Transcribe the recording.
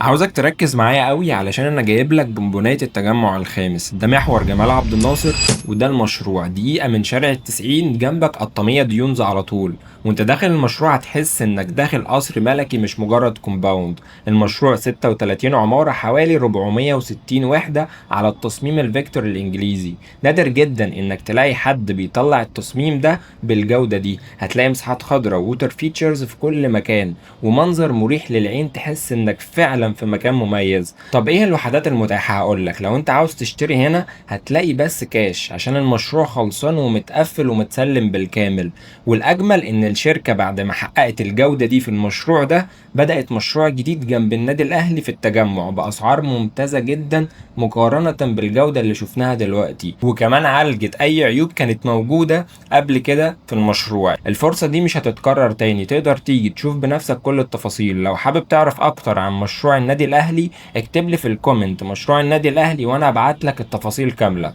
عاوزك تركز معايا قوي علشان انا جايب لك بونبوناية التجمع الخامس. ده محور جمال عبد الناصر وده المشروع، دقيقة من شارع التسعين جنبك قطامية ديونز على طول. وانت داخل المشروع هتحس انك داخل قصر ملكي مش مجرد compound. المشروع 36 عمارة، حوالي 460 وحدة على التصميم الفيكتور الانجليزي. نادر جدا انك تلاقي حد بيطلع التصميم ده بالجودة دي. هتلاقي مساحات خضراء، water features في كل مكان، ومنظر مريح للعين، تحس انك فعلا في مكان مميز. طب ايه الوحدات المتاحة؟ هقول لك، لو انت عاوز تشتري هنا هتلاقي بس كاش عشان المشروع خلصان ومتقفل ومتسلم بالكامل. والاجمل ان الشركة بعد ما حققت الجودة دي في المشروع ده بدأت مشروع جديد جنب النادي الاهلي في التجمع باسعار ممتازة جدا مقارنة بالجودة اللي شفناها دلوقتي، وكمان عالجت اي عيوب كانت موجودة قبل كده في المشروع. الفرصة دي مش هتتكرر تاني، تقدر تيجي تشوف بنفسك كل التفاصيل. لو حابب تعرف اكتر عن مشروع النادي الاهلي اكتب لي في ال comment مشروع النادي الاهلي وانا ابعت لك التفاصيل كاملة.